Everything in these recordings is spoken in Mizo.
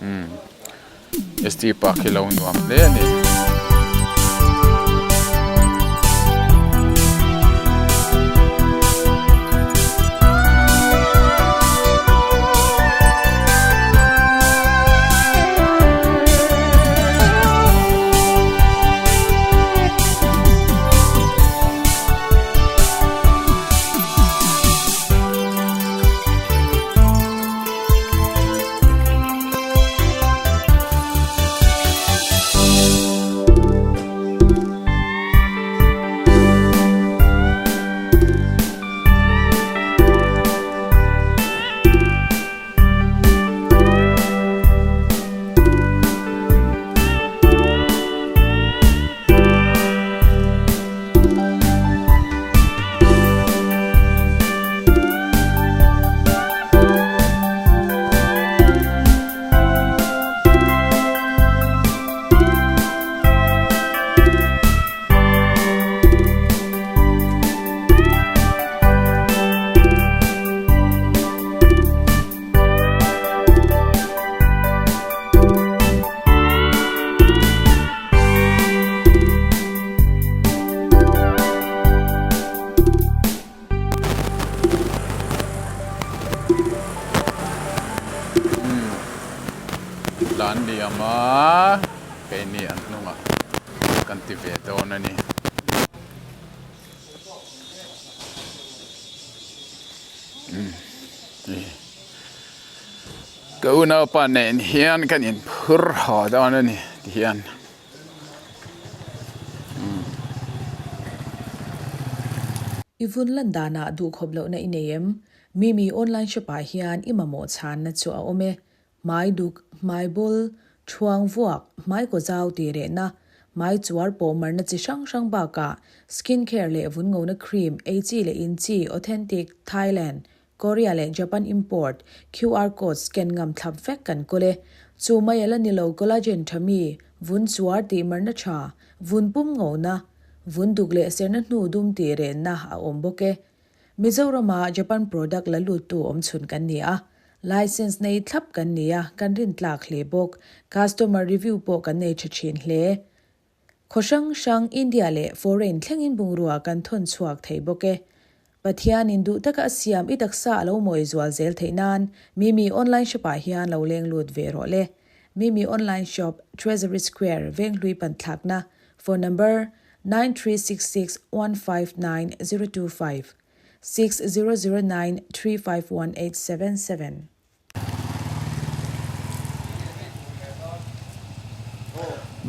Umm ST Park hi lo nuam hle a ni. Tlan liam a keini an hnungah kan ti ve dawn a ni. Ka unaupa nen hian kan inphur haw dawn a ni tihian. I vun lan danah duhkhawp lohna i nei em? Mimi online shop ah hian i mamawh chhanna chu a awm e. Hmai duk, hmai bul, thuang vuak, hmai kaw zau tih rehna, hmai chuar pawh marna chi hrang hrang bakah skin care leh vun ngona cream, ei chi leh in chi, authentic, Thailand, Korea leh Japan import, QR code scan ngam thlap vek kan kawl e. Chu mai a la ni lo collagen tha mi, vun chuar tih marna tha, vun pum ngona, vun duk leh serna hnu dum tih rehna a awm bawk e. Mizorama Japan product la luttu awm chhun kan ni a, license nei thlap kan ni a, kan rin tlak hle bawk. Customer review pawh kan nei tha thin hle. Khaw hrang hrang India leh foreign thlengin bungrua kan thawn chhuak thei bawk e. Pathianin duh taka a siam i taksa a lo mawi zual zel theih nan Mimi online shop ah hian lo leng lut ve rawh le. Mimi online shop, Treasury Square, Venghlui Panthlakna, phone number, 9366159025, 6009351877.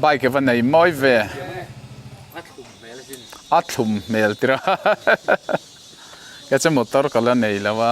Bike va nei mawi ve. A thlum hmel tir a. Kei chu motor ka la nei lo a.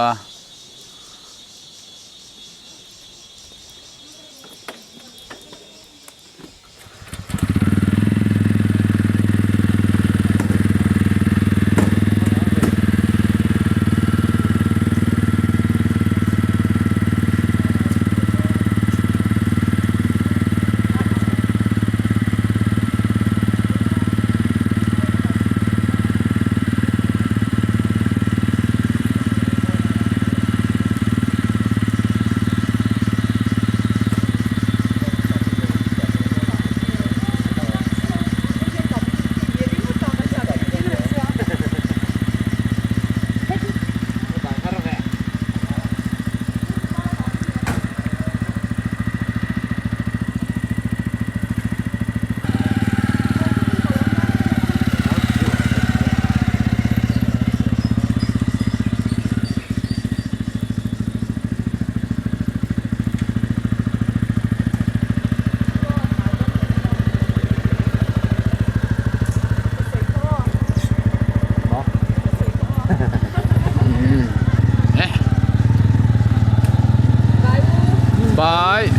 Bye.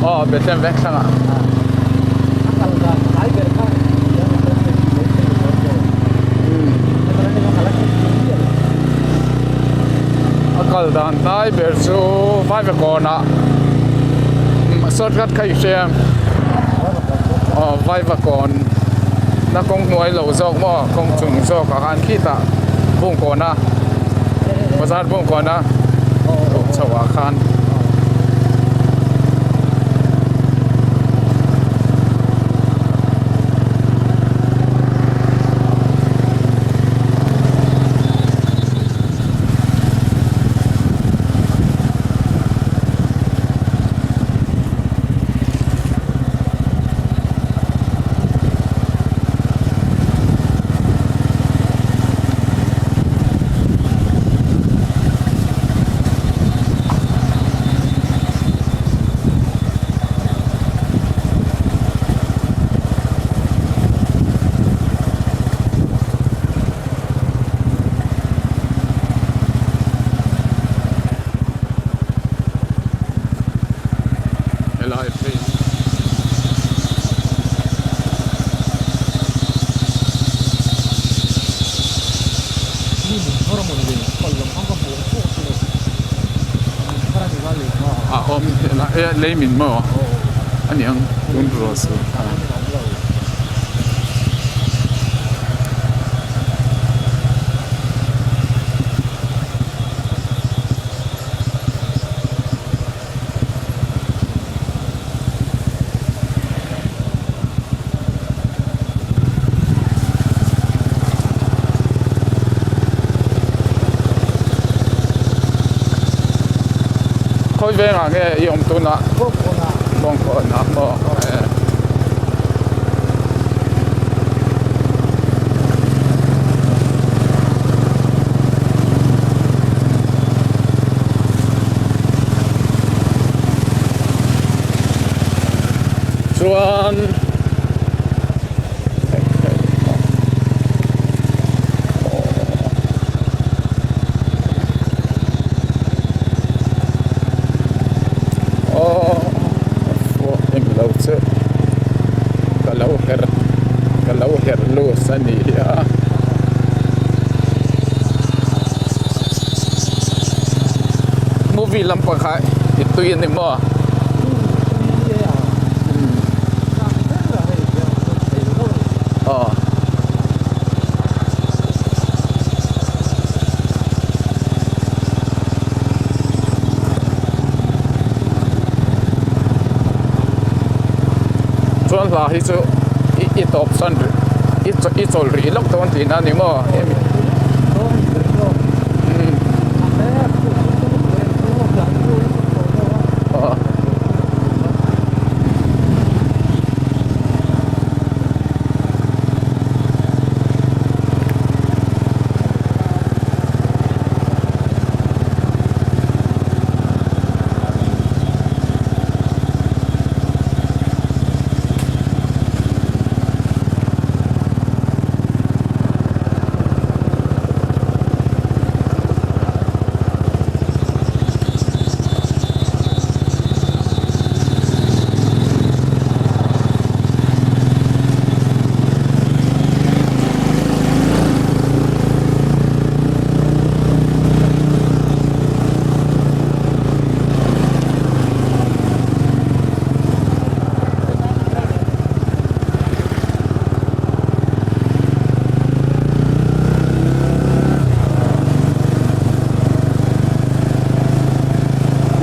Aw Bethlehem vek thlangah. kal dan hnai ber chu Vaivakawnah shortcut kha i hria em? Aw Vaivakawn na kawng hnuai lo zawk maw kawng chung zawk ah khan khitah Bungkawna bazar Bungkawna luh chho ah khan. Helai phei a awm helai e lei min maw aniang tun rawh se. Khawi vengah nge i awm tunah? Bawngkawnah maw? Chuan Aw englo chu ka lo her ka lo her loose a ni hi a. Movie lampang kha i tui a ni maw? Aw. Chuan hla hi chu i tawp san rih i chawl rih lawk dawn tihna a ni maw hemi aw.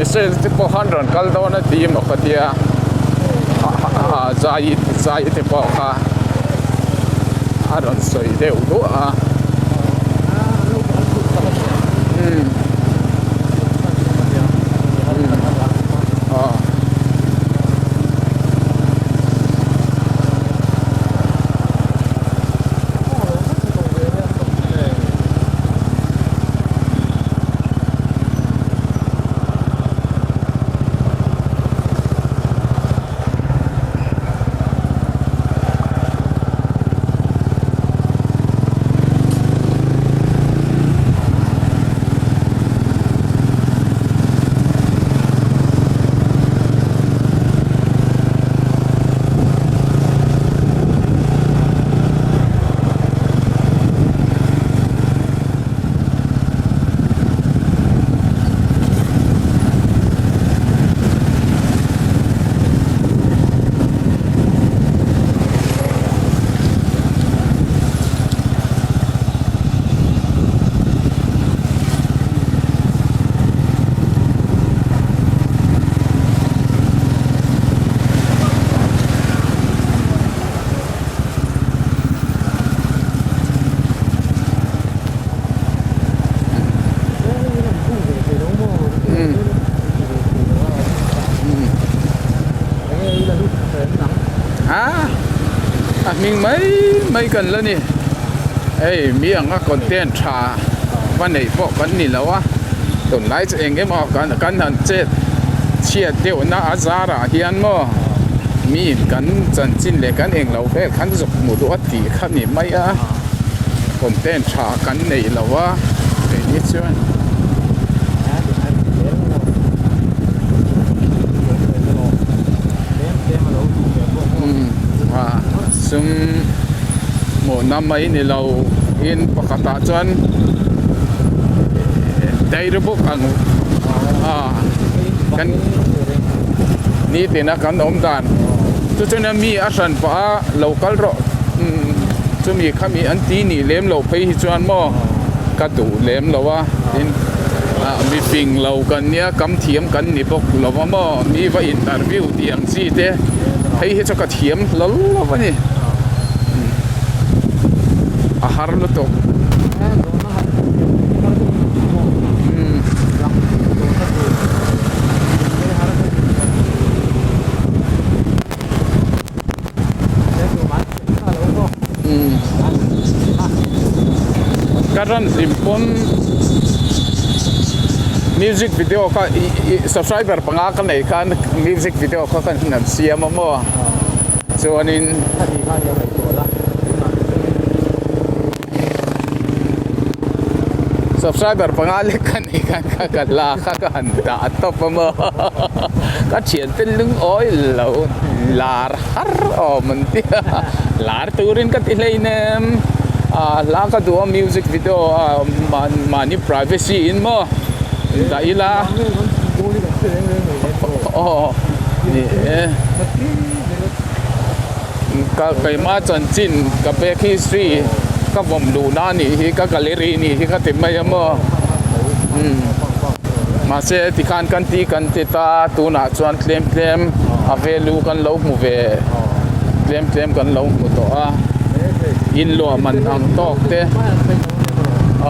Missile te pawh khan rawn kal dawn a ti emaw ka tia zai zai te pawh kha a rawn sawi deuh duah a. A a hming mai mai kan la ni hei mi anga content tha va neih pawh kan ni lo a tunlai chu eng emaw kan kan han chet chhiat deuh na a zarah hian maw mi kan chanchin leh kan englo vel khan zuk hmu duh a tih kha ni mai a content tha kan neih lo a keini chuan. Sum hmuhna mai ni lo in pakhatah chuan dairy book ang a kan nitina kan awm dan chu chuan mi a hran pah a lo kal rawh chumi khami an ti nih lem loh phei hi chuan maw ka duh lem lo a tin ah mi fing lo kan nia kam thiam kan ni bawk lo a maw mi va interview tih ang chi te hei hi chu ka thiam hlawl lo a ni a har lutuk. Ka ran hlim pawn music video kha subscriber panga ka nei khan music video kha kan han siam a maw chuanin Subscriber panga lek ka nei khan ka ka la kha ka han dah tawp a maw ka thiante lungawi lo lar har awm an ti a lar turin ka ti hleinem ah hla ka duh a music video a mahni privacy in maw dah ila aw ni e. Ka keimah chanchin ka back history ka vawm luhna a nih hi ka gallery a nih hi ka ti mai a maw umm mahse tikhan kan ti kan ti ta tunah chuan tlem tlem a value kan lo hmu ve tlem tlem kan lo hmu tawh a inluah man ang tawk te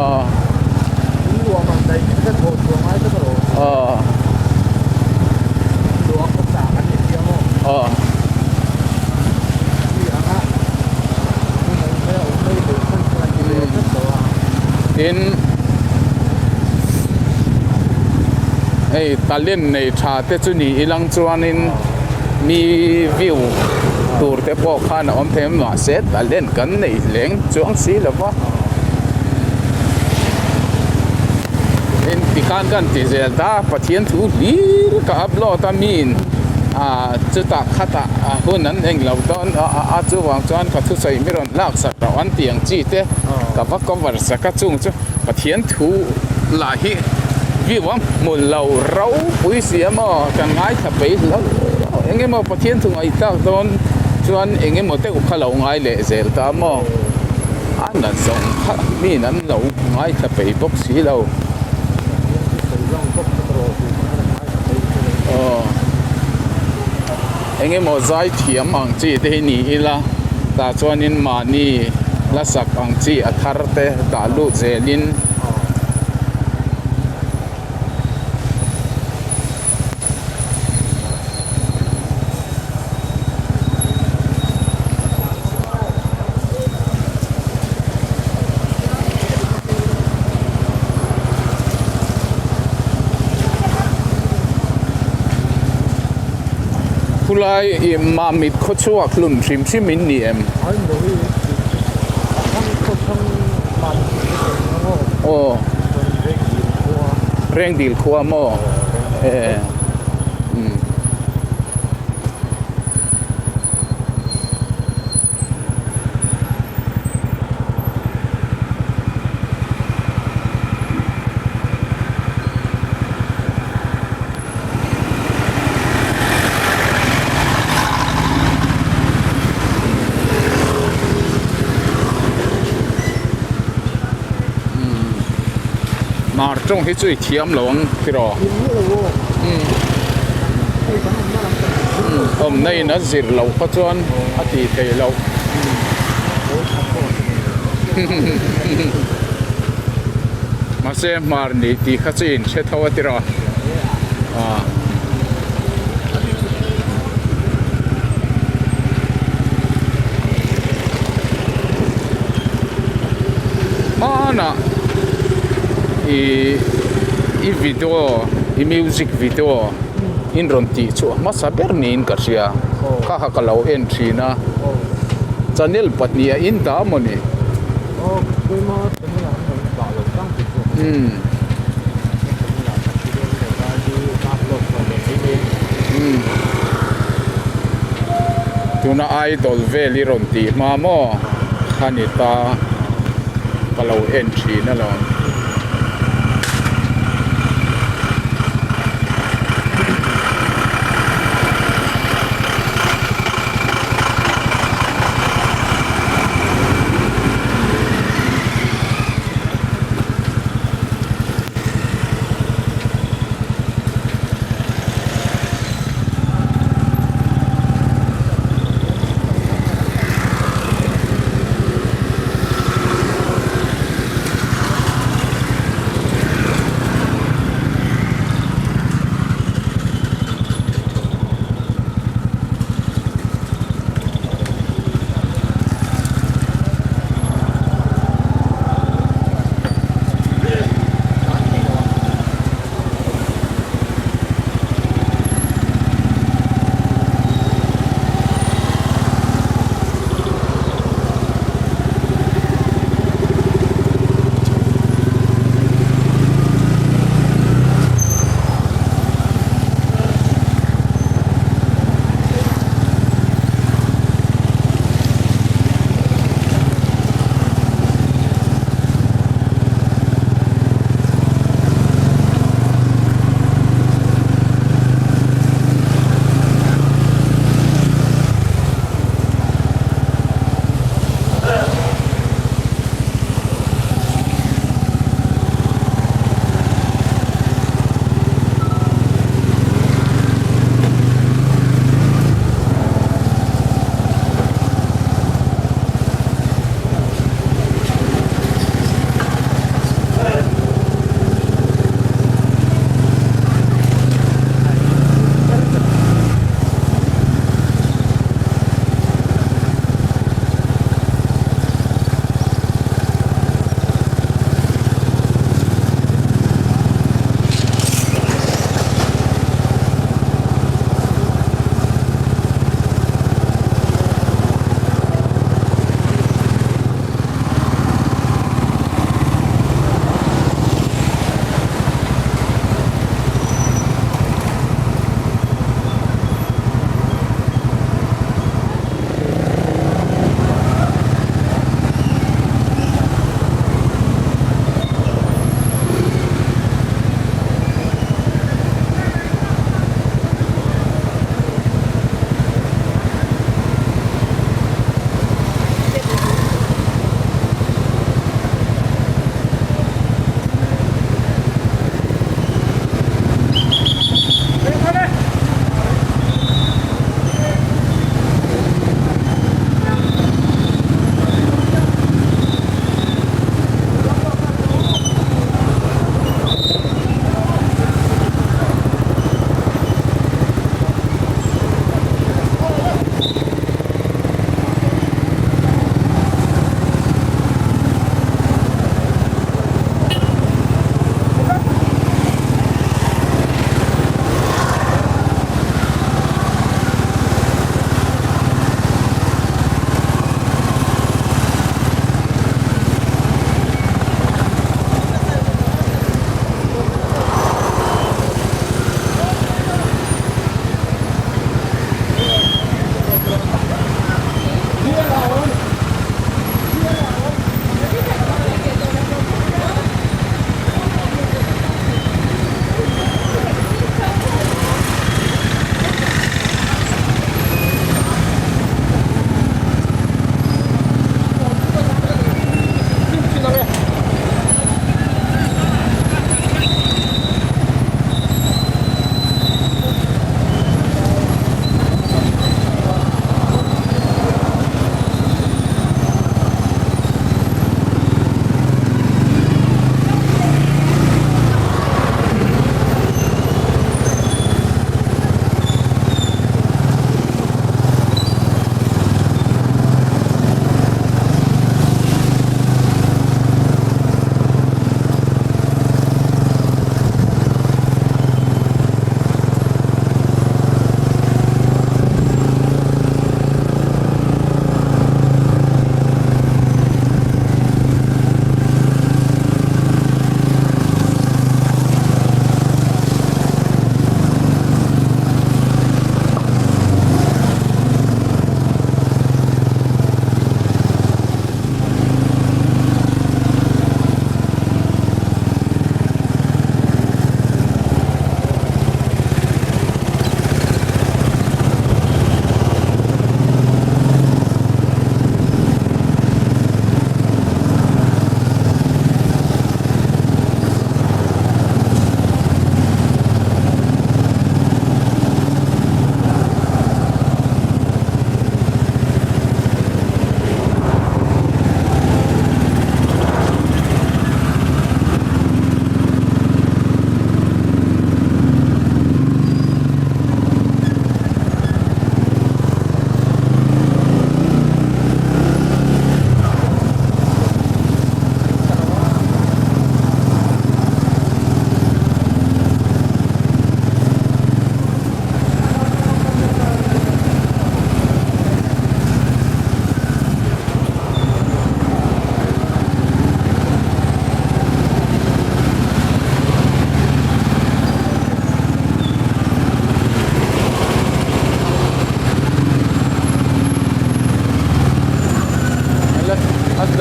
aw aw aw. Tin hei talent nei tha te chu ni ilang chuanin mi view tur te pawh khan a awm thei a mahse talent kan nei leng chuang si lo va tin tikhan kan ti zel ta Pathian thu hlir ka upload a miin ah chutah khatah a hun an eng lo dawn a a chuvang chuan ka thusawi mi rawn lak sak loh an tih ang chi te ka va cover sak a chung chu Pathian thu lah hi view a hmu lo ropui si a maw kan ngaithla peih hlauh eng emaw Pathian thu ngaihthlak dawn chuan eng emaw deuh kha lo ngai leh zel ta maw a na zawng kha miin an lo ngaithla peih bawk si lo. Aw eng emaw zai thiam ang chi te hi ni ila tah chuanin mahni la sak ang chi a thar te dah lut zelin. Khulai ih Mamit khaw chhuak hlun hrim hrim in ni em? Aw Rengdil khua maw e umm. Mar tawng hi chu i thiam lo ang tiraw awmna in a zir loh kha chuan a tih theih loh. Mahse hmar ni tih kha chu in hre tho a tiraw. Ah. Hmanah i i video i music video in rawn tih chu a hmasa ber niin ka hria kha kha ka lo en thin a channel pahniha in dah mawni. Umm. Umm. Tuna idol vel i rawn tih hma maw kha ni ta ka lo en thin alawm.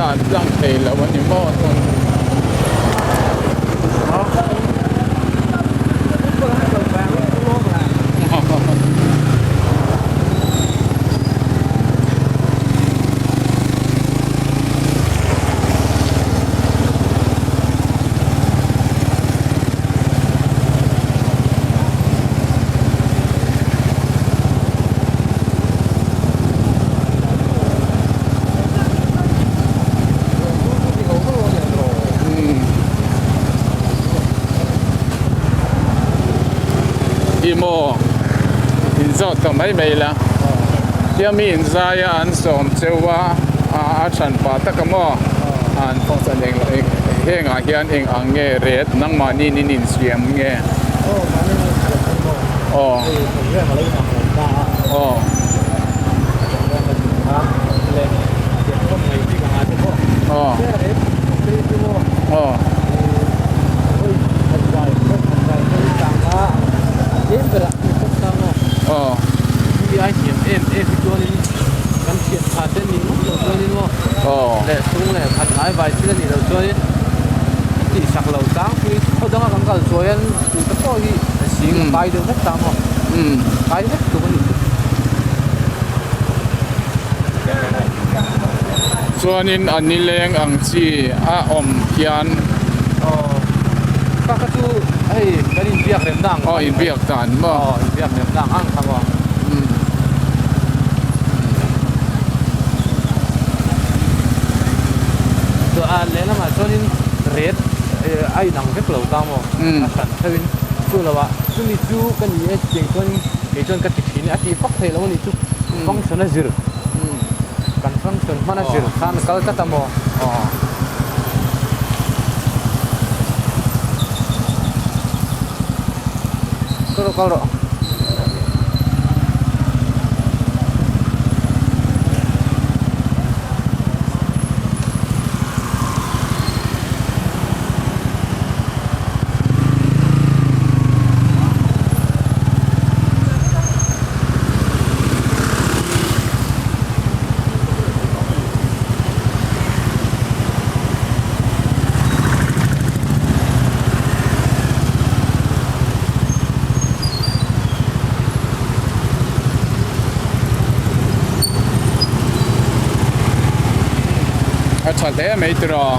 tlan tlang thei lo a ni maw tun. Ih maw in zawt ta mai mai la tia mi in zai a an sawm cheu a a than pah tak a maw an function eng hengah hian eng ang nge ret nangmahni in insiam nge aw aw aw aw aw aw Chuanin a nileng ang chi a awm hian aw inbiak dan maw a hran theuhin chu lovah chumi chu ka ni e chutiang chuan kei chuan ka ti thin a tih vak theih loh a nih chu function a zir kan function hman a zir khan a kal tlat a maw kal rawh kal rawh. A tha hle mai tiraw.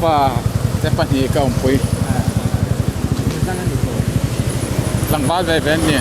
fa te pahnih ka awmpui. Tlangval ve ve an ni.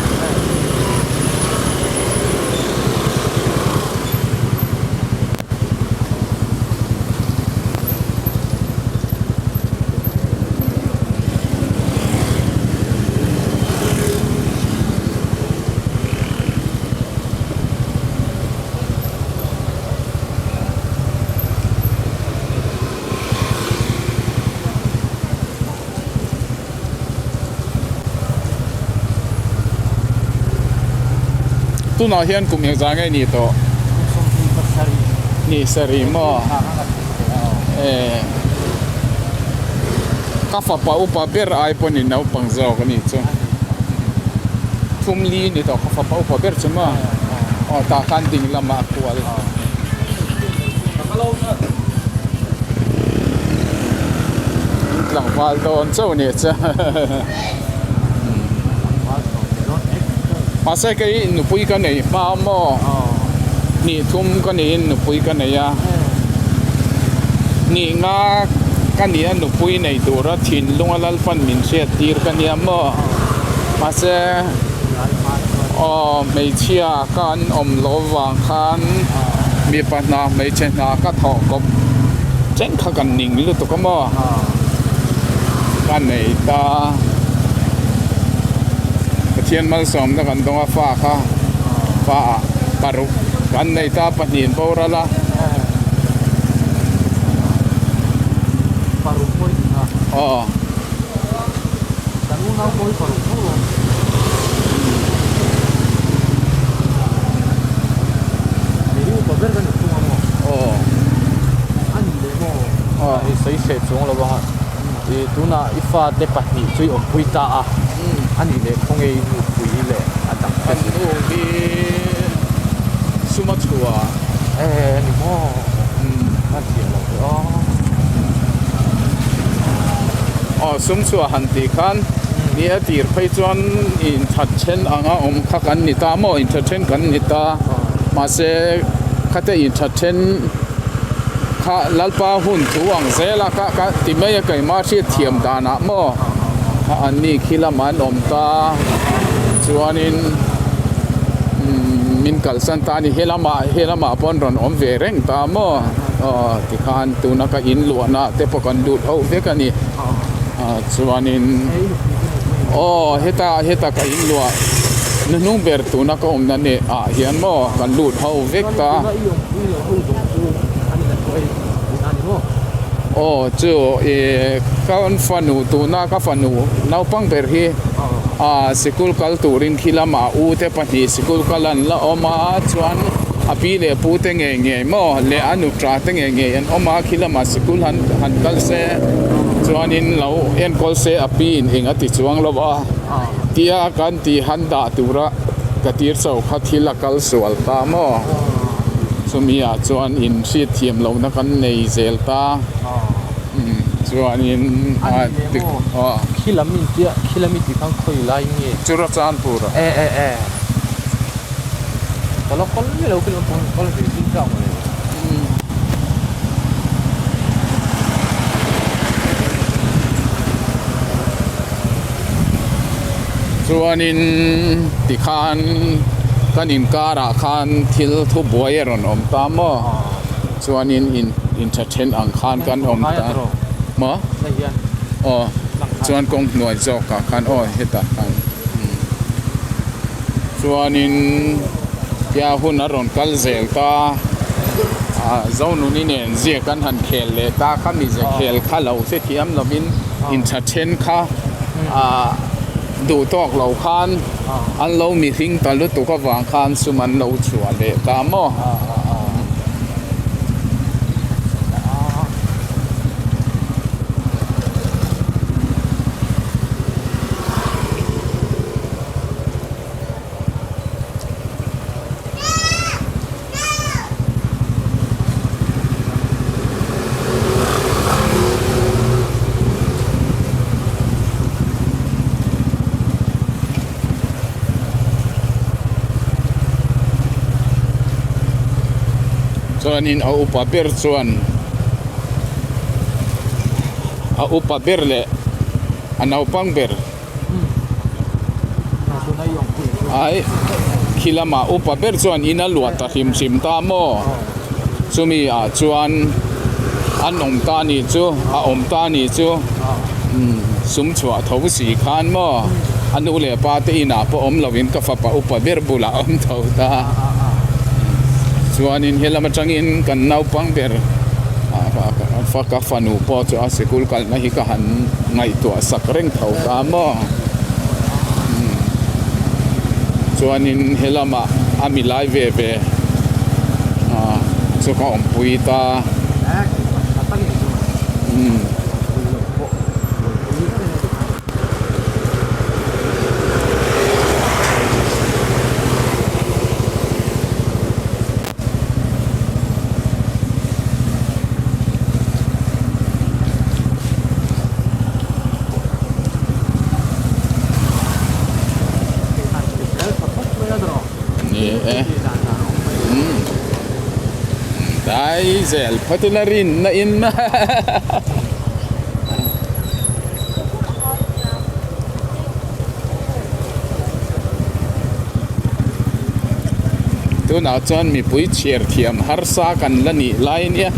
Tunah hian kum engzah nge ni tawh? Ni sarih maw? Eh ka fapa upa ber ai pawh ni naupang zawk a nih chu. Thum li ni tawh ka fapa upa ber chu maw? Aw tah khan ding lamah a kual. Tlangval dawn chauh nih chu mahse kei nupui ka nei hma maw hnih thum ka niin nupui ka nei a hnih nga ka nia nupui nei tura thinlunga lalpan min hriat tir ka nia maw mahse aw hmeichhia ka an awm loh vang khan mipa hna hmeichhe hna ka thawh kawp chen kha kan ning lutuk a maw ka nei ta Pathian malsawmna kan dawng a fa kha fa ah paruk kan nei ta pahnih an boral a aw. Kan unau pawh hi paruk tho lo. Kei hi upa ber ka ni thung a maw? Aw. A ni leh maw? Aw. I sawi hreh chuang lo ang a. I tunah i fate pahnih chu i awmpui ta a. A ni leh khawnge i nupui leh a dang te chu. Kan nu hi suma chhuah. E a ni maw? A ziah lo teh aw. Aw sum chhuah han tih khan ni a tir phei chuan inthat then anga awm kha kan ni ta maw inthat then kan ni ta mahse khate inthat then kha lalpa hun thu ang zel a ka ka ti mai a keimah hriat thiam danah maw an ni khi lamah an awm ta chuanin umm min kalsan ta a ni helamah helamah pawh an rawn awm ve reng ta maw aw tikhan tuna ka in luahna te pawh kan lut ho vek a ni ah chuanin aw heta heta ka in luah hnuhnung ber tuna ka awmna nen ah hian maw kan lut ho vek ta aw chu ih ka fanu tuna ka fanu naupang ber hi ah sikul kal turin khi lamah u te pahnih sikul kal an la awm a chuan a pi leh pu te ngei ngei maw leh a nutra te ngei ngei an awm a khi lamah sikul han han kal se chuanin lo enkawl se a pi in eng a ti chuang lo a tia kan tih han dah tura ka tir chauh kha thil a kal sual ta maw chumi ah chuan in hriat thiam lohna kan nei zel ta chuanin a khi lam in tia khi lam i tih khan khawi lai nge Churachandpur ah e e e ka la kal miah lo khi lam pang kal ve zing chak mawle. Chuanin tikhan kan inkarah khan thil thu buai a rawn awm ta maw chuanin in intha then ang khan kan awm ta maw aw chuan kawng hnuai zawkah khan aw hetah khan chuanin tia hun a rawn kal zel ta ah Zonuni nen ziak an han khel leh ta kha mize khel kha lo hrethiam lovin intha then kha ah duh tawk lo khan an lo mihring ta lutuk avang khan sum an lo chhuah leh ta maw. Chuanin a upa ber chuan. A upa ber leh a naupang ber ai khi lamah upa ber chuan in a luah ta hrim hrim ta maw chumi ah chuan an awm ta nih chu a awm ta nih chu umm sum chhuah tho si khan maw a nu leh pa te inah pawh awm lovin ka fapa upa ber bulah a awm tho ta chuanin helam atangin kan naupang ber ka fanu pawh chu a sikul kalna hi ka han ngaihtuah sak reng tho ta maw chuanin helamah a milai ve ve chu ka awmpui ta. Ni e umm dai zel phawt ila rinna in Tunah chuan mipui chhiar thiam harsa kan la nih lai nia.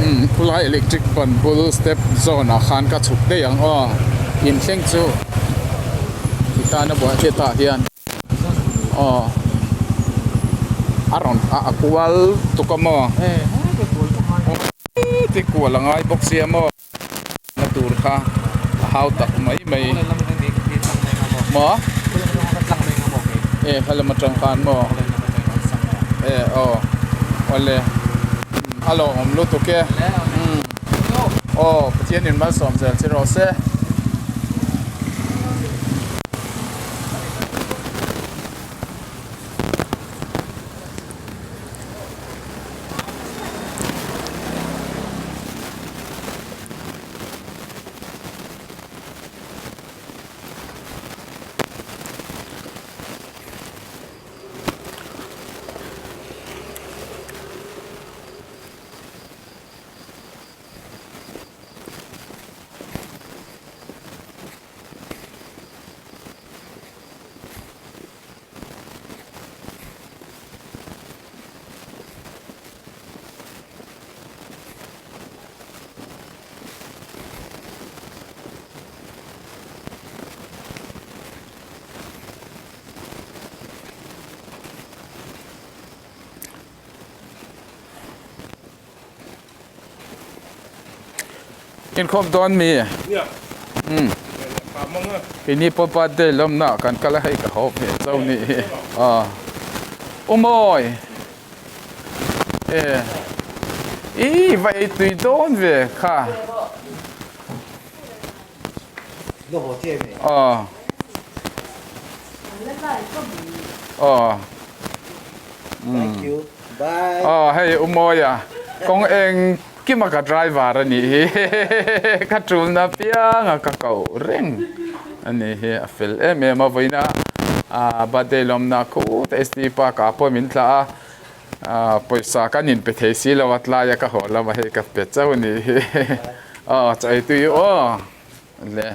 Umm khulai electric ban bul step zawn ah khan ka chhuk daih ang aw inthleng chu ti tana buai hetah hian. Aw a rawn a kual tuk a maw ti kual a ngai bawk sia maw na tur kha a hau tak mai mai maw e helam atang khan maw e aw awle a lawmawm lutuk e aw Pathian in malsawm zel che rawh se. Inkhawm dawn mi? Umm keini pawh birthday lawmna ah kan kal a hei ka haw ve chauh nih hi aw Umawi e ih va ei tui dawn ve kha aw aw. Aw hei Umawia kawng eng kima ka driver a nih hi ka tulna pianga ka koh reng a nih hi a fel em em a vawiina ah birthday lawmna khut SD park ah pawh min thlah a ah pawisa kan inpe thei si lo a tlaia ka haw lama hei ka pe chauh a nih hi aw chaw ei tui aw le.